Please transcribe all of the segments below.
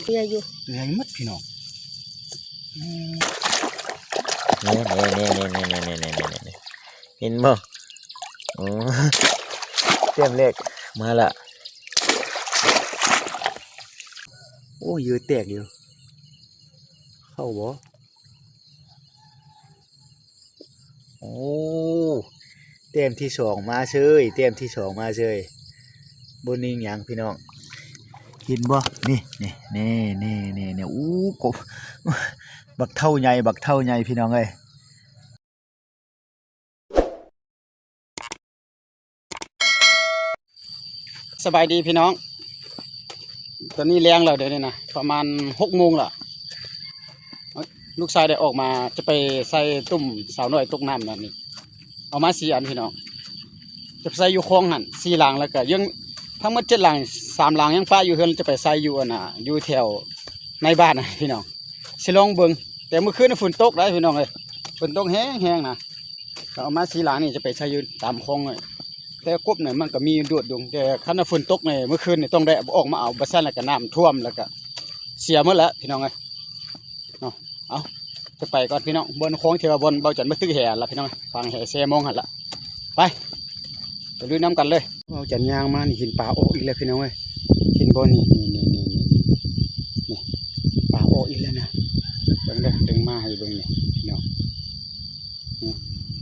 ຕົວໃຫຍ່ຢູ່ ຕົວໃຫຍ່ໝົດພີ່ນ້ອງ. ອືມ ນີ້ໆໆໆໆ ເຫັນບໍ່? ໂອ້ ແຕ້ມແລກມາລະ. ໂອ້ ເຫຍື່ອແຕກຢູ່ ເຂົ້າບໍ່? ໂອ້ ແຕ້ມທີສອງມາເຊີຍ ແຕ້ມທີສອງມາເຊີຍ. ບໍ່ນິ່ງຫຍັງພີ່ນ້ອງ ເຫັນບໍ່? ນີ້ ນີ້ ນີ້ ນີ້ ນີ້ ນີ້ ອູ້ ກົບ ບັກເທົ້າໃຫຍ່ ບັກເທົ້າໃຫຍ່ພີ່ນ້ອງເອີຍ. ສະບາຍດີພີ່ນ້ອງ ຕອນນີ້ແລງແລ້ວ ດຽວນີ້ນະ ປະມານຫົກໂມງແລ້ວ. ເອີຍ ລູກຊາຍໄດ້ອອກມາ ຈະໄປໃສ່ຕຸ້ມສາວນ້ອຍຕົກນ້ຳນັ້ນນີ້ ເອົາມາສີ່ອັນພີ່ນ້ອງ ຈະໄປໃສ່ຢູ່ຄອງຫັ້ນສີ່ຫຼັງ ແລ້ວກະຍັງທັງໝົດເຈັດຫຼັງ ສາມຫຼັງຍັງປະຢູ່ເຮືອນ ຈະໄປໃສ່ຢູ່ອັນນ່າ ຢູ່ແຖວໃນບ້ານນະພີ່ນ້ອງ. ຊິລອງເບິ່ງ ແຕ່ມື້ຄືນຝົນຕົກໄດ໋ພີ່ນ້ອງເອີຍ ຝົນຕົກແຮງໆນະ. ກໍເອົາມາສີ່ຫຼັງນີ້ຈະໄປໃສ່ຢູ່ຕາມຄອງເລີຍ ແຕ່ກົບນີ້ມັນກໍມີໂດດຢູ່ ແຕ່ຄັນວ່າຝົນຕົກນີ້ ມື້ຄືນນີ້ຕ້ອງໄດ້ອອກມາເອົາ ບໍ່ຊັ້ນແລ້ວກໍນ້ຳຖ້ວມ ແລ້ວກໍເສຍໝົດແຫຼະພີ່ນ້ອງເອີຍເນາະ. ເອົາ ຈະໄປກ່ອນພີ່ນ້ອງ ບ່ອນຄອງທີ່ວ່າບ່ອນເບົາຈັນມາຕຶກແຫລະພີ່ນ້ອງ ຂວາງແຫແຊ່ມອງຫັ້ນລະ. ໄປ ໄປລຸຍນຳກັນເລີຍ. ເບົາຈັນຍ່າງມານີ້ເຫັນປາອອກອີກແລ້ວພີ່ນ້ອງເອີຍ ເຫັນບໍ່? ນີ້ ນີ້ ນີ້ ນີ້ ນີ້ ປາອອກອີກແລ້ວນະ. ເບິ່ງເດີ ດຶງມາໃຫ້ເບິ່ງນີ້ເນາະ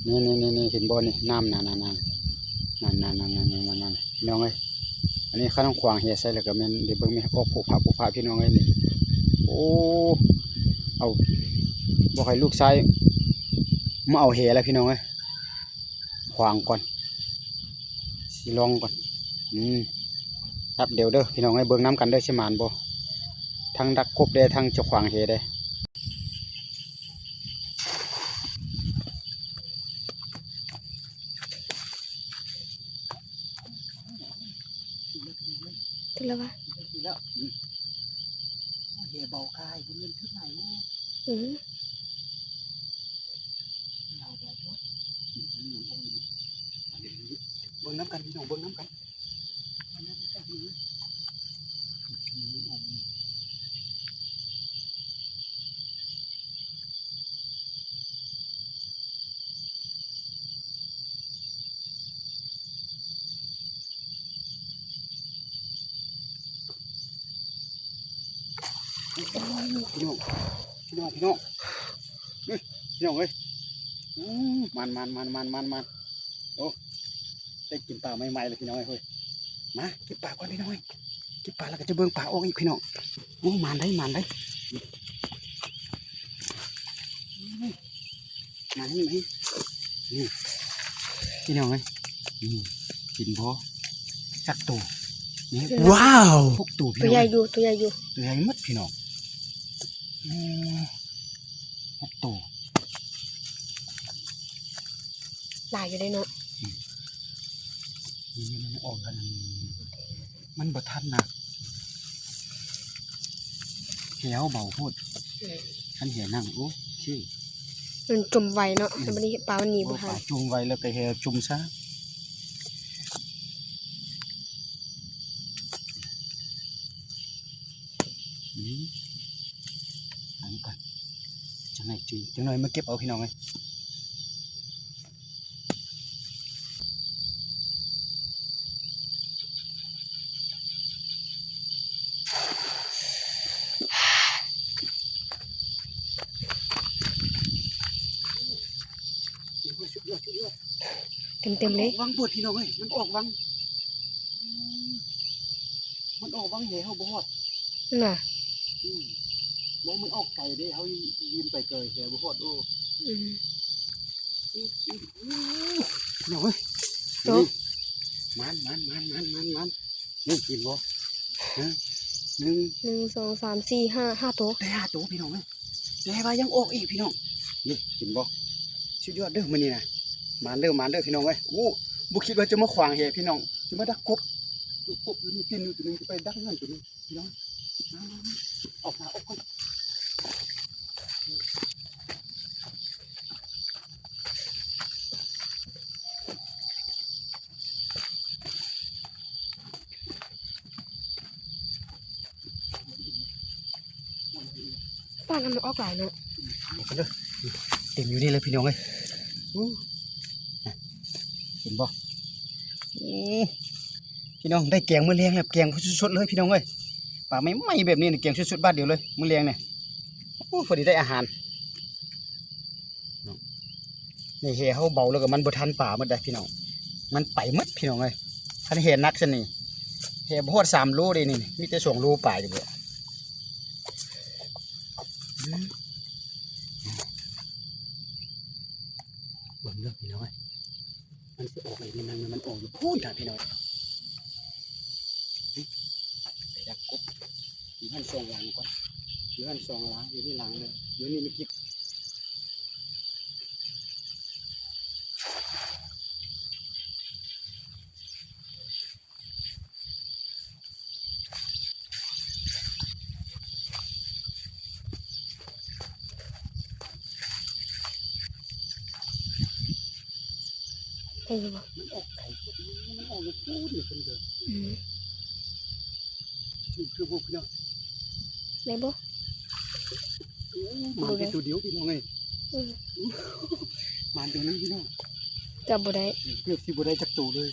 ນີ້ ນີ້ ນີ້ ນີ້ ເຫັນບໍ່? ນີ້ ນ້ຳນັ້ນ ນັ້ນ ນັ້ນ ນັ້ນ ນັ້ນ ພີ່ນ້ອງເອີຍ. ອັນນີ້ຄັນຂວາງແຫໃສ່ແລ້ວກໍແມ່ນ ເດີ ເບິ່ງແມ່ ອອກໂພະພະໂພະພະພີ່ນ້ອງເອີຍນີ້. ໂອ້ ເອົາ ບອກໃຫ້ລູກຊາຍມາເອົາແຫແລ້ວພີ່ນ້ອງເອີຍ. ຂວາງກ່ອນ ຊິລອງກ່ອນ. ອືມ ແປັບດຽວເດີພີ່ນ້ອງເອີຍ ເບິ່ງນຳກັນເດີ ຊິໝານບໍ່ ທັງດັກກົບແດ່ ທັງຈະຂວາງແຫແດ່. ຖືກແລ້ວວະ ຖືກແລ້ວ ອືມ ໂອ້ ແຫເບົາກາຍ ບໍ່ແມ່ນຖືກຫຼາຍ ອືມ. ເບິ່ງນຳກັນພີ່ນ້ອງ ເບິ່ງນຳກັນ. ພີ່ນ້ອງ ພີ່ນ້ອງ ພີ່ນ້ອງ ເອີຍ ພີ່ນ້ອງເອີຍ. ໂອ້ ມັນ ມັນ ໂອ້ ໄດ້ກິນປາໃໝ່ໆແລ້ວພີ່ນ້ອງເອີຍ. ມາເກັບປາກ່ອນພີ່ນ້ອງເອີຍ ເກັບປາແລ້ວກໍຈະເບິ່ງປາອອກອີກພີ່ນ້ອງ. ໂອ້ ໝານໄດ໋ ໝານໄດ໋. ມານີ້ ມານີ້ ນີ້ ພີ່ນ້ອງເອີຍ ນີ້ ເຫັນບໍ່? ຈັກໂຕ? ນີ້ ວ້າວ ຫົກໂຕພີ່ນ້ອງ ຕົວໃຫຍ່ຢູ່ ຕົວໃຫຍ່ຢູ່ ຕົວໃຫຍ່ໝົດພີ່ນ້ອງ. ໂອ້ ຫົກໂຕ ຫຼາຍຢູ່ເດ້ເນາະ. ອືມ ນີ້ ນີ້ ນີ້ ອອກແລ້ວນະ ມັນບໍ່ທັນນະ ແຫເຮົາເບົາໂພດ. ອືມ ຄັນແຫໜັກ ໂອເຄ ມັນຈົມໄວເນາະ. ອືມ ແລ້ວບັດນີ້ປາມັນໜີບໍ່ທັນ ປາຈົມໄວ ແລ້ວກໍແຫຈົມຊ້າ. ອືມ ອັນນີ້ກ່ອນ ຈັ່ງໃດຈຶ່ງ ຈັ່ງໜ້ອຍມາເກັບເອົາພີ່ນ້ອງເອີຍ. ເຕັມໆເລີຍ ວັງໂພດພີ່ນ້ອງເອີຍ ມັນອອກວັງ ມັນອອກວັງແຫເຮົາບໍ່ຮອດນະ. ອືມ ບໍ່ ມັນອອກໄກເດ້ ເຮົາຢືນໄປໄກແຫບໍ່ຮອດ. ໂອ້ ອືມ ພີ່ນ້ອງເອີຍ ໂຕ ນີ້ ໝານ ໝານ ໝານ ນີ້ ເຫັນບໍ່? ນະ ໜຶ່ງ ໜຶ່ງ ສອງ ສາມ ສີ່ ຫ້າ ຫ້າໂຕ ໄດ້ຫ້າໂຕພີ່ນ້ອງເອີຍ. ແຕ່ວ່າຍັງອອກອີກພີ່ນ້ອງ ນີ້ ເຫັນບໍ່? ສຸດຍອດເດີມື້ນີ້ນະ ໝານເດີ ໝານເດີພີ່ນ້ອງເອີຍ. ໂອ້ ບໍ່ຄິດວ່າຈະມາຂວາງແຫພີ່ນ້ອງ ຈະມາດັກກົບ ຕົວກົບຢູ່ນີ້ ຕີນຢູ່ຕົວໜຶ່ງ ຈະໄປດັກເຮືອນຕົວໜຶ່ງ. ພີ່ນ້ອງ ມາ ມາ ມາ ອອກມາ ອອກກ່ອນ. ໂ ປານຳມັນອອກຫຼາຍເນາະ ເບິ່ງເດີ ເຕັມຢູ່ນີ້ເລີຍພີ່ນ້ອງເອີຍ. ໂອ້ ເຫັນບໍ່? ໂອ້ ພີ່ນ້ອງ ໄດ້ແກງມື້ແລງແລ້ວ ແກງສົດໆເລີຍພີ່ນ້ອງເອີຍ. ປາໃໝ່ໆແບບນີ້ນະ ແກງສົດໆບາດດຽວເລີຍມື້ແລງນີ້. ໂອ້ ພໍດີໄດ້ອາຫານ. ນີ້ແຫເຮົາເບົາແລ້ວກໍມັນບໍ່ທັນປາໝົດໃດ໋ພີ່ນ້ອງ ມັນໄປໝົດພີ່ນ້ອງເອີຍ. ຄັນແຫໜັກຊັ້ນນີ້ ແຫບໍ່ຮອດສາມໂລເດ້ນີ້ ມີແຕ່ສອງໂລປາຍເດ້. ເບິ່ງເດີພີ່ນ້ອງເອີຍ ມັນຊິອອກອີກນີ້ ມັນ ມັນອອກຢູ່ພຸ້ນນະພີ່ນ້ອງ. ໄປດັກກົບຢູ່ຫັ້ນສອງຫຼັງກ່ອນ ຢູ່ຫັ້ນສອງຫຼັງ ຢູ່ນີ້ຫຼັງໜຶ່ງ ຢູ່ນີ້ມີກິບ. ເຫັນຢູ່ບໍ່? ມັນອອກໄກໂພດ ມັນອອກຢູ່ພຸ້ນນີ້ເພິ່ນເດີ. ອືມ ຖືກ ຖືກບໍ່ພີ່ນ້ອງ? ໄດ້ບໍ່? ໂອ້ ມານແຕ່ໂຕດຽວພີ່ນ້ອງເອີຍ. ອືມ ມານໂຕໜຶ່ງພີ່ນ້ອງ ຈັບບໍ່ໄດ້ ເກືອບຊິບໍ່ໄດ້ຈັກໂຕເລີຍ.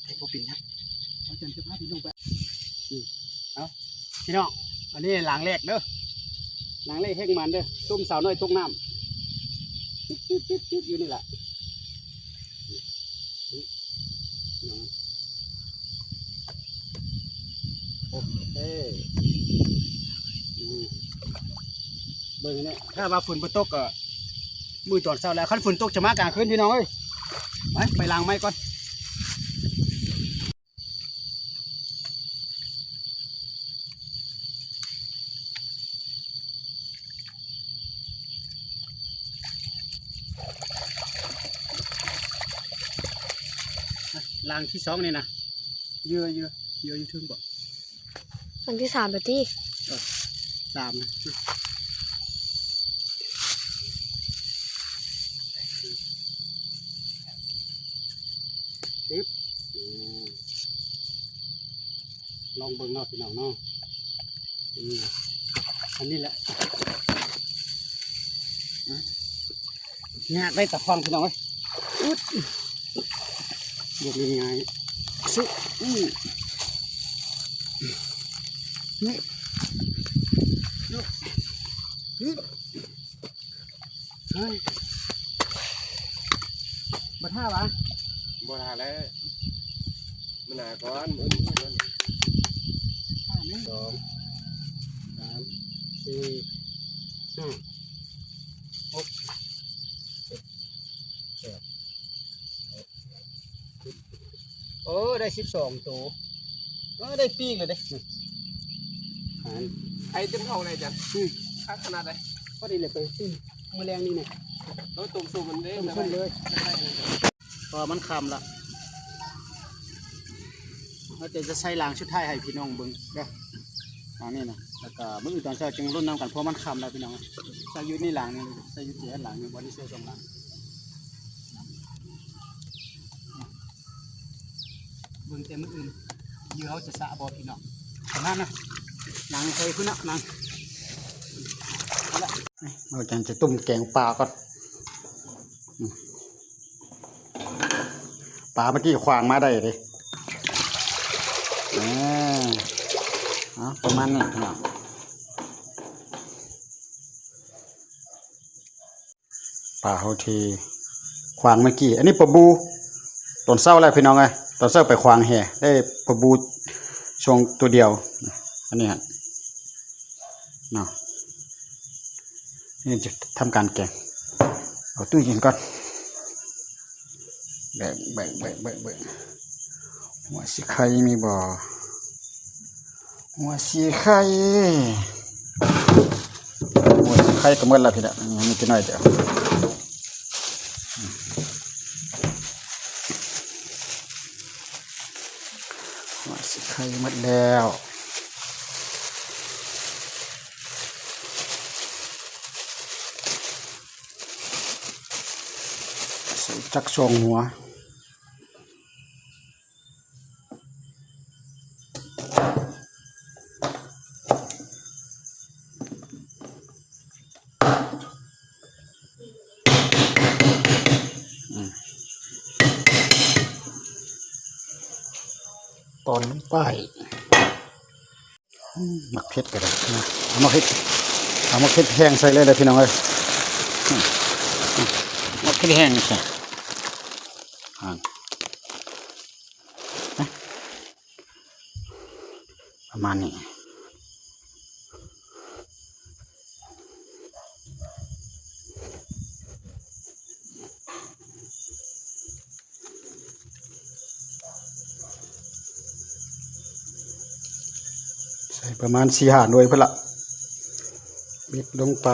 ແຕ່ບໍ່ເປັນຫຍັງ ເຮົາຈະພາພີ່ນ້ອງໄປ. ນີ້ ເອົາ ພີ່ນ້ອງ ອັນນີ້ຫຼັງແລກເດີ ຫຼັງແລກແຮງໝານເດີ. ຊົມສາວນ້ອຍຕົກນ້ຳ ຢູ່ນີ້ລະ. ໂອເຄ ອືມ ເບິ່ງນີ້ ຖ້າວ່າຝົນບໍ່ຕົກກໍມື້ຕອນເຊົ້າແລ້ວ ຄັນຝົນຕົກຈະມາກາງຄືນພີ່ນ້ອງເອີຍ. ໄປ ໄປລ້າງໄມ້ກ່ອນ. ຫຼັງທີສອງນີ້ນະ ເຫຍື່ອ ເຫຍື່ອ ເຫຍື່ອຢູ່ເທິງບໍ່? ຫຼັງທີສາມແລ້ວຕິ? ເອີ ສາມນະ. ອືມ ລອງເບິ່ງເນາະພີ່ນ້ອງເນາະ. ອືມ ອັນນີ້ແຫຼະ ຍາກໄດ໋ຕາຂວາງພີ່ນ້ອງເອີຍ. ອຶດ ບໍ່ແມ່ນງ່າຍ ຊຸ ອືມ ນີ້ ອຶດ ເຮີ້ຍ ບໍ່ຖ້າຫວາ? ບໍ່ຖ້າແລ້ວ ມື້ໜ້າກ່ອນ ມື້ອື່ນກ່ອນ. ຫ້າ ສອງ ສາມ ສີ່ ຫ້າ ຫົກ ເຈັດ ແປດ ເກົ້າ ສິບ ໂອ້ ໄດ້ສິບສອງໂຕ. ເອີ ໄດ້ປີກແລ້ວເດ້ ໄຂ່ເຕັມທ້ອງເລີຍອາຈານ. ອືມ ຄັກຂະໜາດໃດ. ພໍດີແຫຼະ ໄປຊື້ມື້ແລງນີ້ນະ ໂດຍຕົ້ມຊຸບມັນເດ້ ຕົ້ມຊຸບເລີຍ ເພາະວ່າມັນຄ່ຳລະ. ເຮົາຈະໃສ່ຫຼັງສຸດທ້າຍໃຫ້ພີ່ນ້ອງເບິ່ງເດີ ອັນນີ້ນະ ແລ້ວກໍມື້ອື່ນຕອນເຊົ້າຈຶ່ງລຸ້ນນຳກັນ ເພາະມັນຄ່ຳແລ້ວພີ່ນ້ອງ. ໃສ່ຢູ່ນີ້ຫຼັງໜຶ່ງ ໃສ່ຢູ່ທີ່ເຮືອນຫຼັງໜຶ່ງ ບໍ່ໄດ້ໃສ່ສອງຫຼັງ. ເບິ່ງແຕ່ມື້ອື່ນ ເຫຍື່ອເຮົາຈະສະບໍ່ພີ່ນ້ອງ. ປະມານນັ້ນ ນັ່ງໃສ່ພຸ້ນນະ ນັ່ງ ເອົາລະ ເຮົາຈັ່ງຈະຕົ້ມແກງປາກ່ອນ. ອືມ ປາເມື່ອກີ້ຂວາງມາໄດ້ເດ້. ເອີ ເອົາ ປະມານນີ້ພີ່ນ້ອງ. ປາເຮົາທີ່ຂວາງເມື່ອກີ້ ອັນນີ້ປາບູ ຕອນເຊົ້າແລ້ວພີ່ນ້ອງເອີຍ ຕອນເຊົ້າໄປຂວາງແຫໄດ້ປາບູຊ່ວງໂຕດຽວ ອັນນີ້ຫັ້ນເນາະ. ນີ້ຈະທຳການແກງ ເອົາຕູ້ເຢັນກ່ອນ. ເບິ່ງ ເບິ່ງ ເບິ່ງ ເບິ່ງ ເບິ່ງ ຫົວສີໄຄມີບໍ່? ຫົວສີໄຄ ຫົວສີໄຄກໍໝົດແລ້ວພີ່ນ້ອງ ຍັງມີແຕ່ໜ້ອຍດຽວ. ຫົວສີໄຄໝົດແລ້ວ ໃສ່ຈັກສອງຫົວ. ຕอนลงไป อืม หมากเผ็ดก็ได้นะ เอาหมากเผ็ด เอาหมากเผ็ดแห้งใส่เลยเลยพี่น้องเอ้ย อืม หมากเผ็ดแห้งใส่ อ่า นะ ประมาณนี้ ใส่ประมาณสี่ห้าหน่วยพุ้นละ บิดลงไป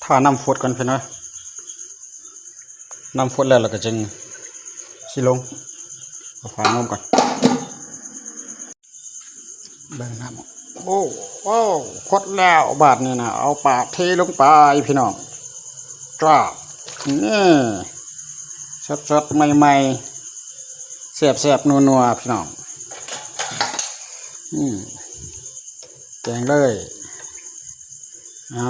ถ้าน้ำฟดก่อนพี่น้อง น้ำฟดแล้ว แล้วก็จึงสิลง เอาฝางมก่อน เบิ่งน้ำ โอ้ โอ้ ฟดแล้ว บาดนี้นะ เอาปลาเทลงไปพี่น้อง จ้า นี่ สดๆ ใหม่ๆ แซ่บๆ นัวๆ พี่น้อง อืม แกงเลย เอา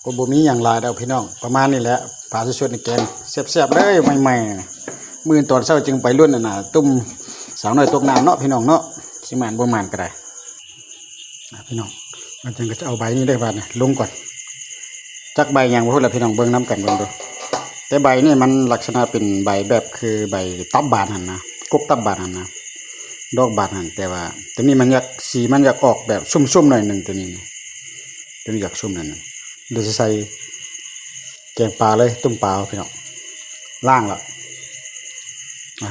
ก็บ่มีหยังหลายดอกพี่น้อง ประมาณนี้แหละ ปลาสดๆ นี่แกงแซ่บๆ เลยใหม่ๆ มื้อตอนเช้าจึงไปลุ้นอันน่ะ ตุ้มสาวน้อยตกน้ำเนาะพี่น้องเนาะ สิหมานบ่หมานก็ได้ อ่ะพี่น้อง มันจังก็จะเอาใบนี้ได้บาดนี้ลงก่อน จักใบหยังบ่ฮู้ล่ะพี่น้อง เบิ่งนำกันเบิ่งดู แต่ใบนี่มันลักษณะเป็นใบแบบคือใบตับบานหั่นนะ กกตับบานหั่นนะ ดอกบานหั่น แต่ว่าตัวนี้มันอยาก สีมันอยากออกแบบซุ่มๆ หน่อยหนึ่ง ตัวนี้นะ ตัวนี้อยากซุ่มหน่อยหนึ่ง เดี๋ยวสิใส่แกงปลาเลย ต้มปลาพี่น้อง ล้างละ อ่ะ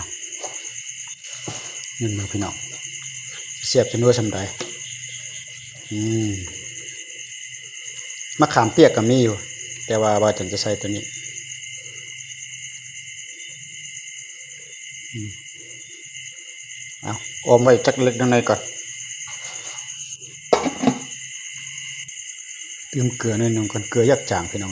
เห็นบ่พี่น้อง แซ่บจะนัวส่ำใด อืม มะขามเปียกก็มีอยู่ แต่ว่าบ่าวจันจะใส่ตัวนี้ อืม เอา ออมไว้จักเล็กน้อยก่อน เติมเกลือหน่อยหนึ่งก่อน เกลืออยากจางพี่น้อง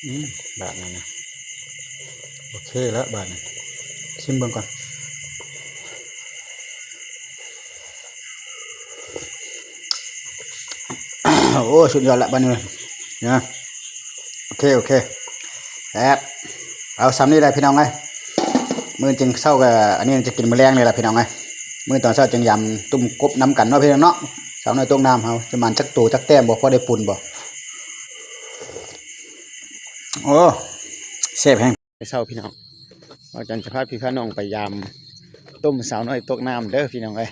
อืม บาดนี้นะ โอเคแล้วบาดนี้ ชิมเบิ่งก่อน โอ้ สุดยอดละบาดนี้นะ โอเค โอเค แซ่บ เอาส่ำนี้แหละพี่น้องเอ้ย มื้อจึงเช้าก็ อันนี้จะกินมื้อแลงนี่แหละพี่น้องเอ้ย มื้อตอนเช้าจึงยำตุ้มกบนำกันเนาะพี่น้องเนาะ สาวน้อยตกน้ำเฮา จะหมานจักโตจักแต้มบ่ พอได้ปุ้นบ่ โอ้ แซ่บแฮง เช้าพี่น้อง บ่าวจันจะพาพี่พาน้องไปยามตุ้มสาวน้อยตกน้ำเด้อพี่น้องเอ้ย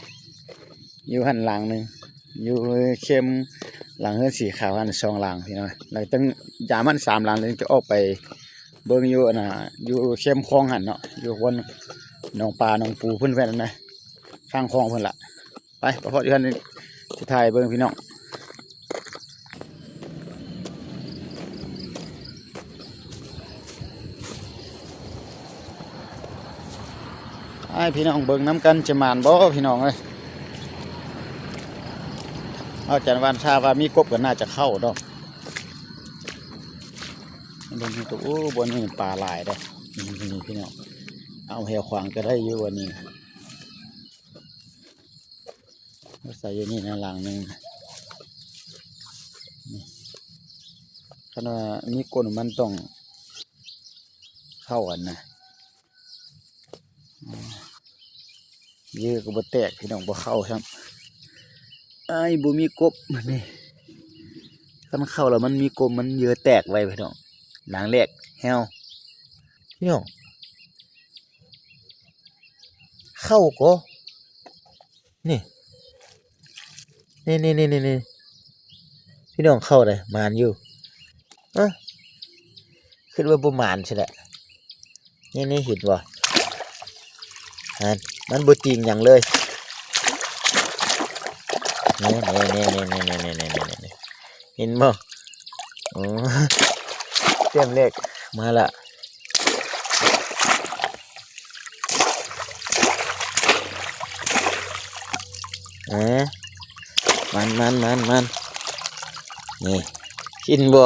อยู่หั่นหลังหนึ่ง อยู่เข้มหลังเฮือนสีขาวหั่นสองหลังพี่น้อง แล้วต้องยามหั่นสามหลัง แล้วจะออกไปเบิ่งอยู่อันน่ะ อยู่เข้มคลองหั่นเนาะ อยู่บนหนองปลาหนองปูเพิ่นแว่นนะ ข้างคลองเพิ่นละ ไป ไปพอดอยู่หั่น สิถ่ายเบิ่งพี่น้อง ให้พี่น้องเบิ่งนำกัน จะหมานบ่พี่น้องเอ้ย เอาจันวานชาว่ามีกบก็น่าจะเข้าดอก เบิ่งนี่ตัว โอ้ บ่อนนี้ปลาหลายเด้อ นี่พี่น้อง เอาแหขวางก็ได้อยู่บ่อนนี้ ใส่อยู่นี่นะ หลังหนึ่ง นี่ คันว่ามีก้นมันต้องเข้ากันนะ อืม เยอะก็บ่แตกพี่น้อง บ่เข้าซ้ำ อ้าย บ่มีกบ นี่ คันเข้าแล้วมันมีกบ มันเยอะแตกไวพี่น้อง หลังแรกแฮว พี่น้อง เข้าก็ นี่ นี่ นี่ นี่ นี่ นี่ พี่น้องเข้าเลย หมานอยู่ เอ้อ คิดว่าบ่หมานซิแหละ นี่ นี่ เห็นบ่ นั่น มันบ่ติ่งหยังเลย นี่ นี่ เห็นบ่ โอ้ แต้มแรก มาละ เอ้ย มัน มัน มัน มัน นี่ เห็นบ่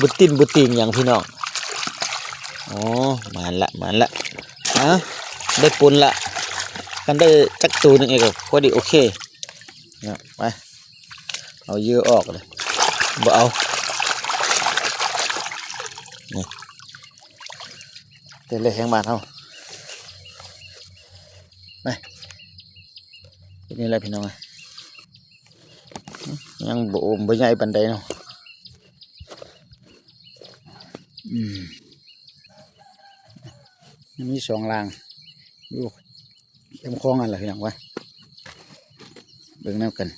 บ่ติ่ง บ่ติ่งหยังพี่น้อง ໂອ້ ມານລະ ມານລະ ຮະ ໄດ້ປຸນລະ ຄັນໄດ້ຈັກໂຕໜຶ່ງອີກກໍພໍດີໂອເຄເນາະ. ໄປ ເອົາເຫຍື່ອອກເລີຍ ບໍ່ເອົາ ນີ້ ແຕ່ເລກແຮງບ້ານເຮົາ ໄປ ນີ້ແຫຼະພີ່ນ້ອງ ຍັງບໍ່ ບໍ່ໃຫຍ່ປານໃດເນາະ. ອືມ ມັນມີສອງລາງຢູ່ແຄມຄອງຫັ້ນລະພີ່ນ້ອງ ໄປເບິ່ງນຳກັນ.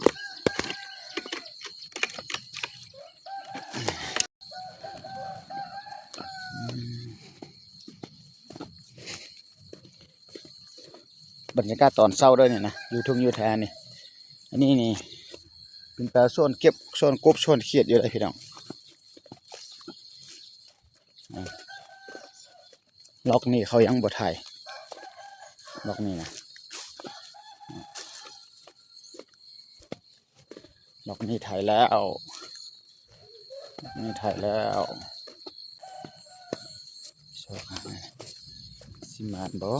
ບັນຍາກາດຕອນເຊົ້າເດີນີ້ນະ ຢູ່ທົ່ງຢູ່ທ່ານີ້. ອັນນີ້ນີ້ເປັນຕາໂຊນເກັບ ໂຊນກົບ ໂຊນຂຽດຢູ່ເດ້ພີ່ນ້ອງ. ອາ ລັອກນີ້ເຂົາຍັງບໍ່ຖ່າຍ ລັອກນີ້ນະ. ລັອກນີ້ຖ່າຍແລ້ວ ລັອກນີ້ຖ່າຍແລ້ວ. ຊອກຫາ ຊິມານບໍ່?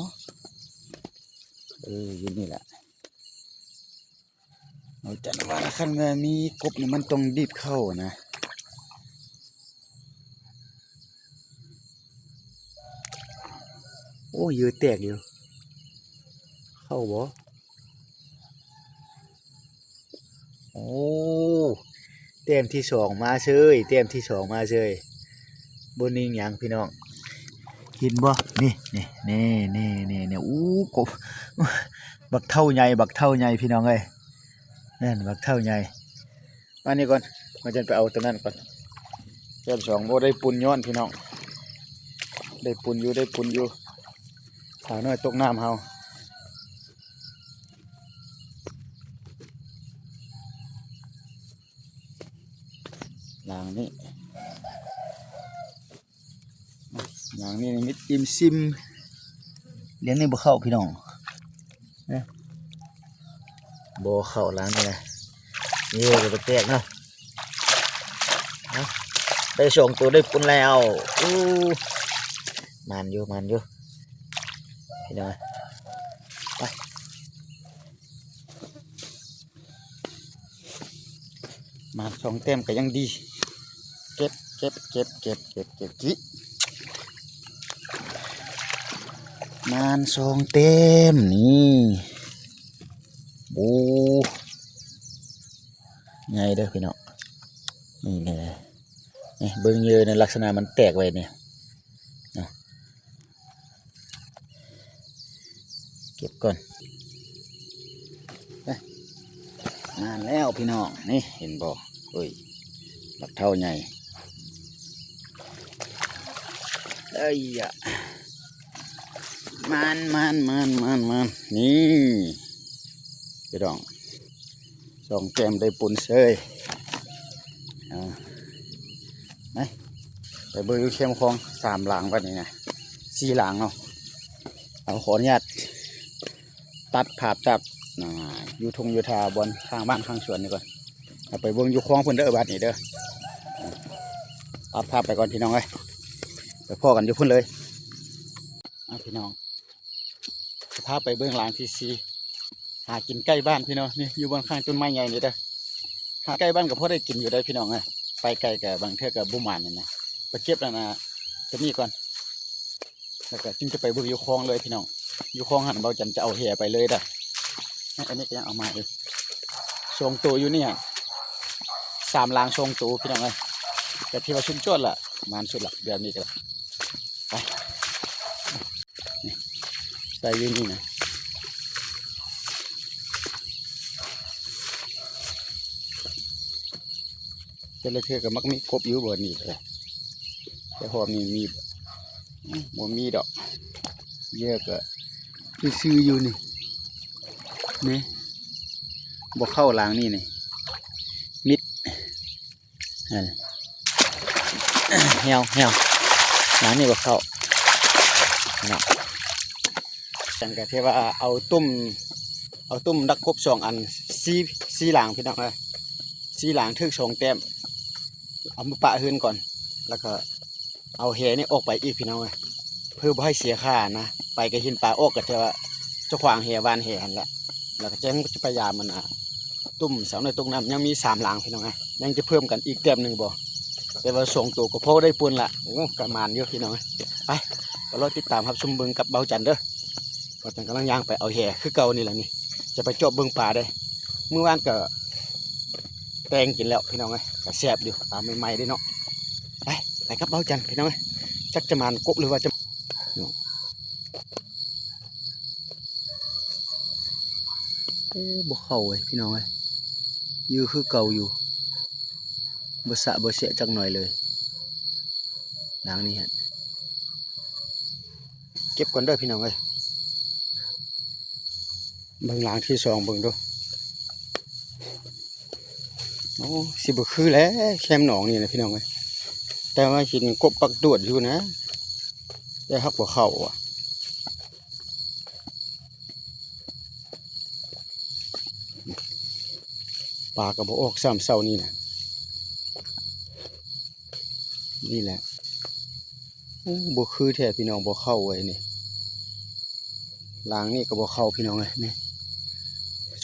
ເອີ ຢູ່ນີ້ແຫຼະ. ເອົາຈັນວ່າ ຄັນວ່າມີກົບນີ້ ມັນຕ້ອງດີດເຂົ້ານະ. ໂອ້ ເຫຍື່ອແຕກຢູ່ ເຂົ້າບໍ່? ໂອ້ ແຕ້ມທີສອງມາເຊີຍ ແຕ້ມທີສອງມາເຊີຍ. ບໍ່ນິ່ງຫຍັງພີ່ນ້ອງ ເຫັນບໍ່? ນີ້ ນີ້ ນີ້ ນີ້ ນີ້ ນີ້ ອູ້ ກົບ ບັກເທົ້າໃຫຍ່ ບັກເທົ້າໃຫຍ່ພີ່ນ້ອງເອີຍ. ນັ້ນບັກເທົ້າໃຫຍ່. ມານີ້ກ່ອນ ມາຈັນໄປເອົາຕົວນັ້ນກ່ອນ. ແຕ້ມສອງ ໂອ້ ໄດ້ປຸນຍ້ອນພີ່ນ້ອງ ໄດ້ປຸນຢູ່ ໄດ້ປຸນຢູ່. ສາວນ້ອຍຕົກນ້ຳເຮົາ ຫຼັງນີ້ ຫຼັງນີ້ມິດອີ່ມຊິມ. ຫຼຽງນີ້ບໍ່ເຂົ້າພີ່ນ້ອງ ບໍ່ເຂົ້າຫຼັງນີ້ນະ. ເອີ ກໍແຕກເນາະ. ເອົາ ໄດ້ສອງໂຕ ໄດ້ປຸນແລ້ວ. ອູ້ ໝານຢູ່ ໝານຢູ່ ພີ່ນ້ອງ. ໄປ ມາສອງແຕ້ມກໍຍັງດີ. ເກັບ ເກັບ ເກັບ ເກັບ ເກັບ ເກັບ ເກັບ ມານສອງແຕ້ມນີ້. ໂອ້ ໃຫຍ່ເດີພີ່ນ້ອງ. ນີ້ ນີ້ ນີ້ ເບິ່ງເຫຍື່ອໃນລັກສະນະມັນແຕກໄວ້ນີ້ເນາະ. ເກັບກ່ອນ. ມາແລ້ວພີ່ນ້ອງ ນີ້ເຫັນບໍ່? ເອີຍ ບັກເທົ້າໃຫຍ່. ເອີຍ ມານ ມານ ມານ ມານ ມານ ນີ້ ພີ່ນ້ອງ. ສອງແຕ້ມໄດ້ປຸນເຊີຍ. ເອົາ ໄປ ໄປເບິ່ງຢູ່ແຄມຄອງສາມຫຼັງບັດນີ້ນະ ສີ່ຫຼັງເນາະ. ເອົາ ຂໍອະນຸຍາດຕັດພາບຈາກ ອ່າ ຢູ່ທົ່ງຢູ່ທ່າບ່ອນຂ້າງບ້ານຂ້າງສວນນີ້ກ່ອນ. ເອົາ ໄປເບິ່ງຢູ່ຄອງພຸ້ນເດີ ບາດນີ້ເດີ. ຕັດພາບໄປກ່ອນພີ່ນ້ອງເອີຍ ໄປພໍ້ກັນຢູ່ພຸ້ນເລີຍ. ອ່າ ພີ່ນ້ອງ ຈະພາໄປເບິ່ງຫຼັງທີສີ່ ຫາກິນໃກ້ບ້ານພີ່ນ້ອງ. ນີ້ຢູ່ບ່ອນຂ້າງຕົ້ນໄມ້ໃຫຍ່ນີ້ເດີ ຫາໃກ້ບ້ານກໍພໍໄດ້ກິນຢູ່ໄດ໋ພີ່ນ້ອງເອີຍ. ໄປໄກກໍບາງເທື່ອກໍບໍ່ໝານຫັ້ນນະ. ໄປເກັບອັນນ່າ ຕົວນີ້ກ່ອນ ແລ້ວກໍຈຶ່ງຈະໄປເບິ່ງຢູ່ຄອງເລີຍພີ່ນ້ອງ. ຢູ່ຄອງຫັ້ນເບົາຈັນຈະເອົາແຫໄປເລີຍເດີ. ອັນນີ້ກໍຍັງເອົາມາອີກສອງໂຕຢູ່ນີ້ ສາມຫຼັງສອງໂຕພີ່ນ້ອງເອີຍ. ກໍຖືວ່າສຸດຍອດລະ ໝານສຸດລະ ແບບນີ້ກໍໄດ້. ໄປ ນີ້ ໃສ່ຢູ່ນີ້ນະ ແຕ່ລະເທື່ອກໍມັກມີກົບຢູ່ບ່ອນນີ້ແຫຼະ. ແຕ່ຮອບນີ້ມີ ອືມ ບໍ່ມີດອກ. ເຫຍື່ອກໍຊື່ໆຢູ່ນີ້ ນີ້ ບໍ່ເຂົ້າຫຼັງນີ້ນີ້ ມິດ ຫັ້ນ ແຮວ ແຮວ ຫຼັງນີ້ບໍ່ເຂົ້າເນາະ. ຈັ່ງກະເທວ່າເອົາຕຸ້ມ ເອົາຕຸ້ມດັກກົບສອງອັນ ສີ່ ສີ່ຫຼັງພີ່ນ້ອງເອີຍ. ສີ່ຫຼັງຖືກສອງແຕ້ມ ເອົາມາປະເຮືອນກ່ອນ ແລ້ວກໍເອົາແຫນີ້ອອກໄປອີກພີ່ນ້ອງເອີຍ. ເພື່ອບໍ່ໃຫ້ເສຍຄ່ານະ ໄປກໍເຫັນປາອອກ ກໍຈະ ຈະຂວາງແຫຫວ່ານແຫຫັ້ນແຫຼະ ແລ້ວກໍຈັ່ງຈະພະຍາຍາມ ອັນນ່າ ຕຸ້ມສາວນ້ອຍຕົກນ້ຳ ຍັງມີສາມຫຼັງພີ່ນ້ອງເອີຍ ຍັງຈະເພີ່ມກັນອີກແຕ້ມໜຶ່ງບໍ່ ແຕ່ວ່າສອງໂຕກໍພໍໄດ້ປົນລະ. ໂອ້ ກະໝານຢູ່ພີ່ນ້ອງເອີຍ ໄປ ກໍລໍຕິດຕາມຮັບຊົມເບິ່ງກັບເບົາຈັນເດີ. ເບົາຈັນກຳລັງຍ່າງໄປເອົາແຫຄືເກົ່ານີ້ແຫຼະນີ້ ຈະໄປຈອບເບິ່ງປາເດ້. ມື້ວານກໍແຕ່ງກິນແລ້ວພີ່ນ້ອງເອີຍ ກໍແຊບຢູ່ ປາໃໝ່ໆເດ້ເນາະ. ໄປ ໄປກັບເບົາຈັນພີ່ນ້ອງເອີຍ ຈັກຈະໝານກົບຫຼືວ່າຈະ ໂອ້ ບໍ່ເຂົ້າເວີຍພີ່ນ້ອງເອີຍ ຢູ່ຄືເກົ່າຢູ່ ບໍ່ສະບໍ່ເສະຈັກໜ້ອຍເລີຍ. ຫຼັງນີ້ຮະ ເກັບກ່ອນເດີພີ່ນ້ອງເອີຍ ເບິ່ງຫຼັງທີສອງເບິ່ງດູ. ໂອ້ ຊິບໍ່ຄືແຫຼະ ແຄມໜອງນີ້ນະພີ່ນ້ອງເອີຍ ແຕ່ວ່າເຫັນກົບປັກດວດຢູ່ນະ ແຕ່ຫາກບໍ່ເຂົ້າອະ. ປາກໍບໍ່ອອກຊ້ຳເຊົ້ານີ້ນະ ນີ້ແຫຼະ. ໂອ້ ບໍ່ຄືແທ້ພີ່ນ້ອງ ບໍ່ເຂົ້າເວີຍນີ້ ຫຼັງນີ້ກໍບໍ່ເຂົ້າພີ່ນ້ອງເອີຍ ນີ້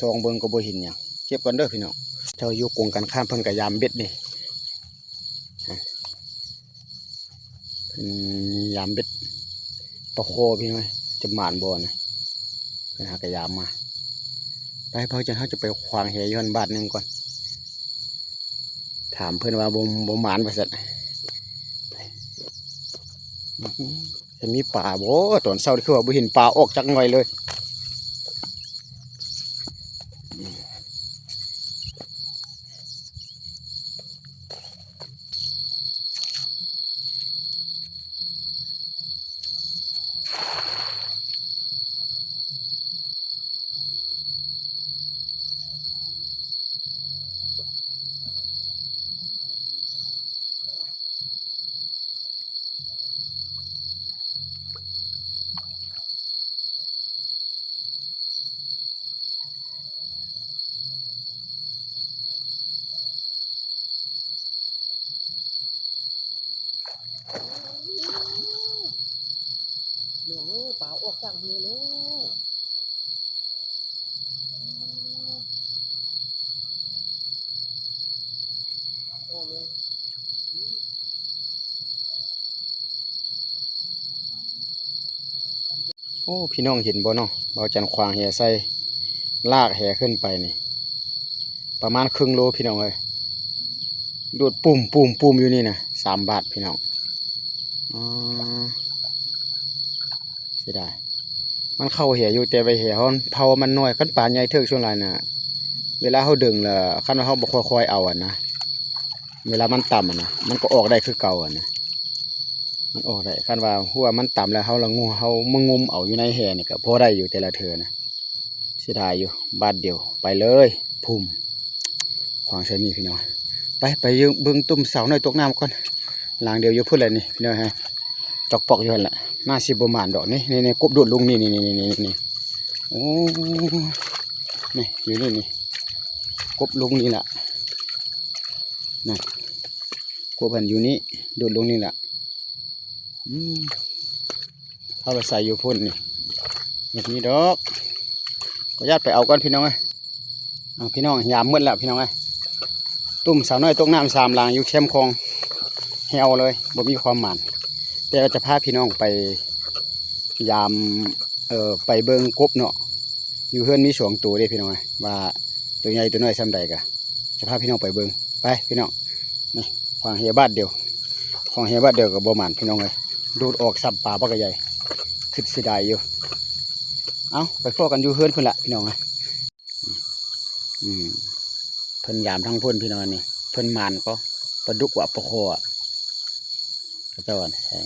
ສ່ອງເບິ່ງກໍບໍ່ເຫັນຫຍັງ. ເກັບກ່ອນເດີພີ່ນ້ອງ ເຈົ້າຢູ່ກົງກັນຂ້າມເພິ່ນກໍຍາມເບັດນີ້ ເພິ່ນຍາມເບັດປາຄໍພີ່ນ້ອງ ຈະໝານບໍ່ນະ ເພິ່ນຫາກະຍາມມາ. ໄປ ເຮົາຈະ ເຮົາຈະໄປຂວາງແຫຢູ່ຫັ້ນບາດໜຶ່ງກ່ອນ ຖາມເພິ່ນວ່າບໍ່ ບໍ່ໝານວ່າຊັ້ນ. ຈະມີປາບໍ່ ຕອນເຊົ້ານີ້ຄືວ່າບໍ່ເຫັນປາອອກຈັກໜ້ອຍເລີຍ. ພີ່ນ້ອງເອີຍ ປາອອກຈາກເຮືອແລ້ວ ອອກເລີຍ. ໂອ້ ພີ່ນ້ອງເຫັນບໍ່ເນາະ ເບົາຈັນຂວາງແຫໃສ່ ລາກແຫຂຶ້ນໄປນີ້ ປະມານເຄິ່ງໂລພີ່ນ້ອງເອີຍ ໂດດປຸ້ມໆໆຢູ່ນີ້ນະ ສາມບາດພີ່ນ້ອງ. ອໍ ເສຍດາຍ ມັນເຂົ້າແຫຢູ່ ແຕ່ວ່າແຫເຮົາເຜົາມັນນ້ອຍ ຄັນປາໃຫຍ່ເຖິກສ່ວນຫຼາຍນະ ເວລາເຮົາດຶງລະ ຄັນວ່າເຮົາບໍ່ຄ່ອຍໆເອົາຫັ້ນນະ ເວລາມັນຕ່ຳຫັ້ນນະ ມັນກໍອອກໄດ້ຄືເກົ່າຫັ້ນນະ ມັນອອກໄດ້. ຄັນວ່າຫົວມັນຕ່ຳແລ້ວ ເຮົາລະງຸ ເຮົາມາງຸມເອົາຢູ່ໃນແຫນີ້ກໍພໍໄດ້ຢູ່ແຕ່ລະເທື່ອນະ. ເສຍດາຍຢູ່ ບາດດຽວໄປເລີຍ ພຸ້ມ ຂວາງໃສ່ນີ້ພີ່ນ້ອງ. ໄປ ໄປເບິ່ງ ເບິ່ງຕຸ້ມສາວນ້ອຍຕົກນ້ຳກ່ອນ ຫຼັງດຽວຢູ່ພຸ້ນແຫຼະນີ້ພີ່ນ້ອງ ຈອກປອກຢູ່ຫັ້ນແຫຼະ ໜ້າຊິບໍ່ໝານດອກ. ນີ້ ນີ້ ກົບໂດດລົງນີ້ ນີ້ ນີ້ ນີ້ ນີ້ ໂອ້ ນີ້ ຢູ່ນີ້ ນີ້ ກົບລົງນີ້ລະ ນັ້ນ ກົບຫັ້ນຢູ່ນີ້ ໂດດລົງນີ້ລະ. ອືມ ເຮົາລະໃສ່ຢູ່ພຸ້ນນີ້ ບໍ່ມີດອກ ຂໍອະນຸຍາດໄປເອົາກ່ອນພີ່ນ້ອງເອີຍ. ເອົາ ພີ່ນ້ອງ ຍາມໝົດແລ້ວພີ່ນ້ອງເອີຍ ຕຸ້ມສາວນ້ອຍຕົກນ້ຳສາມຫຼັງຢູ່ແຄມຂອງແຫ້ວເລີຍ ບໍ່ມີຄວາມໝານ. ແຕ່ວ່າຈະພາພີ່ນ້ອງໄປຍາມ ເອີ ໄປເບິ່ງກົບເນາະ ຢູ່ເຮືອນມີສອງໂຕເດ້ພີ່ນ້ອງເອີຍ ວ່າໂຕໃຫຍ່ໂຕນ້ອຍສ່ຳໃດ ກະຈະພາພີ່ນ້ອງໄປເບິ່ງ. ໄປພີ່ນ້ອງ ນີ້ ຂວາງແຫບາດດຽວ ຂວາງແຫບາດດຽວກໍບໍ່ໝານພີ່ນ້ອງເອີຍ ໂດດອອກຊ້ຳປາບັກໃຫຍ່ ຄຶດເສຍດາຍຢູ່. ເອົ້າ ໄປພໍ້ກັນຢູ່ເຮືອນພຸ້ນລະພີ່ນ້ອງເອີຍ. ອືມ ເພິ່ນຍາມທາງພຸ້ນພີ່ນ້ອງ ນີ້ ເພິ່ນໝານກໍປາດຸກວ່າປາຄໍ ເຂົາເຈົ້າວ່າ ອື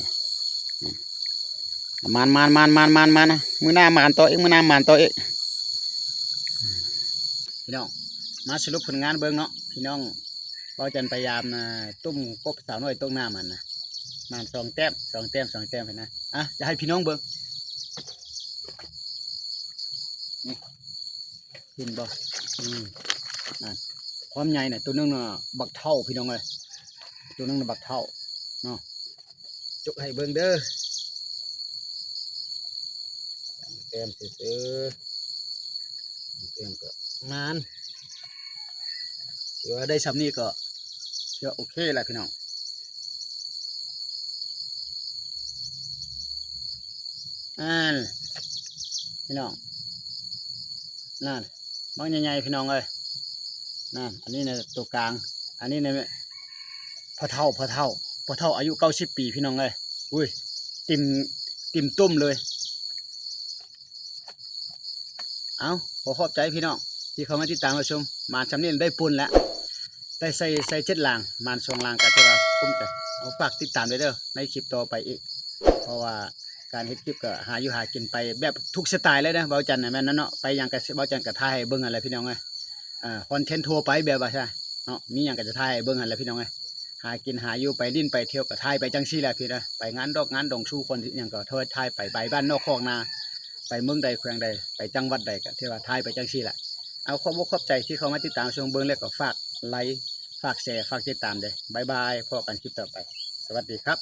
ມ ໝານ ໝານ ມື້ໜ້າໝານຕໍ່ອີກ ມື້ໜ້າໝານຕໍ່ອີກ. ພີ່ນ້ອງ ມາສະຫຼຸບຜົນງານເບິ່ງເນາະ ພີ່ນ້ອງ ເບົາຈັນພະຍາຍາມ ຕຸ້ມກົບສາວນ້ອຍຕົກນ້ຳຫັ້ນນະ ໝານສອງແຕ້ມ ສອງແຕ້ມ ສອງແຕ້ມຫັ້ນນະ. ອ່ະ ຈະໃຫ້ພີ່ນ້ອງເບິ່ງ ນີ້ ເຫັນບໍ່? ອືມ ນັ້ນ ຄວາມໃຫຍ່ນະ ໂຕໜຶ່ງນະບັກເທົ່າພີ່ນ້ອງເອີຍ ໂຕໜຶ່ງນະບັກເທົ່າເນາະ. ຈົກໃຫ້ເບິ່ງເດີ ຕ້ມຊື່ໆ ແຕ້ມກໍໝານ ຖືວ່າໄດ້ຊ່ຳນີ້ກໍຖືວ່າໂອເຄແລ້ວພີ່ນ້ອງ. ອັນ ພີ່ນ້ອງ ນັ້ນ ບັກໃຫຍ່ໆ ພີ່ນ້ອງເອີຍ ນັ້ນ ອັນນີ້ນະໂຕກາງ ອັນນີ້ນະ ພໍ່ເຖົ້າ ພໍ່ເຖົ້າ ພໍ່ເຖົ້າອາຍຸເກົ້າສິບປີ ພີ່ນ້ອງເອີຍ ອຸ້ຍ ຕິ່ມ ຕິ່ມຕຸ້ມເລີຍ. ເອົາ ຂໍຂອບໃຈພີ່ນ້ອງທີ່ເຂົ້າມາຕິດຕາມຮັບຊົມ ໝານຊ່ຳນີ້ໄດ້ປຸນແລ້ວ ໄດ້ໃສ່ ໃສ່ເຈັດລາງ ໝານສອງລາງກໍຖືວ່າຄຸ້ມໃຈ. ເອົາ ຝາກຕິດຕາມໄດ້ເດີ ໃນຄລິບຕໍ່ໄປອີກ ເພາະວ່າການເຮັດຄລິບກໍຫາຢູ່ຫາກິນໄປແບບທຸກສະໄຕເລີຍນະ ເບົາຈັນນະ ແມ່ນແລ້ວເນາະ ໄປຫຍັງກໍເບົາຈັນກໍຖ່າຍໃຫ້ເບິ່ງຫັ້ນແຫຼະ ພີ່ນ້ອງເອີຍ ເອີ ຄອນເທັນທົ່ວໄປແບບວ່າຊະເນາະ ມີຫຍັງກໍຈະຖ່າຍໃຫ້ເບິ່ງຫັ້ນແຫຼະ ພີ່ນ້ອງເອີຍ ຫາກິນຫາຢູ່ ໄປຫຼິ້ນໄປທ່ຽວກໍຖ່າຍໄປຈັ່ງຊີ້ແຫຼະ ພີ່ນ້ອງ ໄປງານດອກງານດົງສູ່ຄົນຫຍັງກໍຖ່າຍໄປ ໄປບ້ານນອກຄອກນາ ໄປເມືອງໃດແຂວງໃດ ໄປຈັງຫວັດໃດກໍຖືວ່າຖ່າຍໄປຈັ່ງຊີ້ແຫຼະ. ເອົາ ຂອບອົກຂອບໃຈທີ່ເຂົ້າມາຕິດຕາມຊົມເບິ່ງ ແລ້ວກໍຝາກໄລ ຝາກແຊ ຝາກຕິດຕາມເດີ ບາຍບາຍ ພໍ້ກັນຄລິບຕໍ່ໄປ ສະຫວັດດີຄັບ.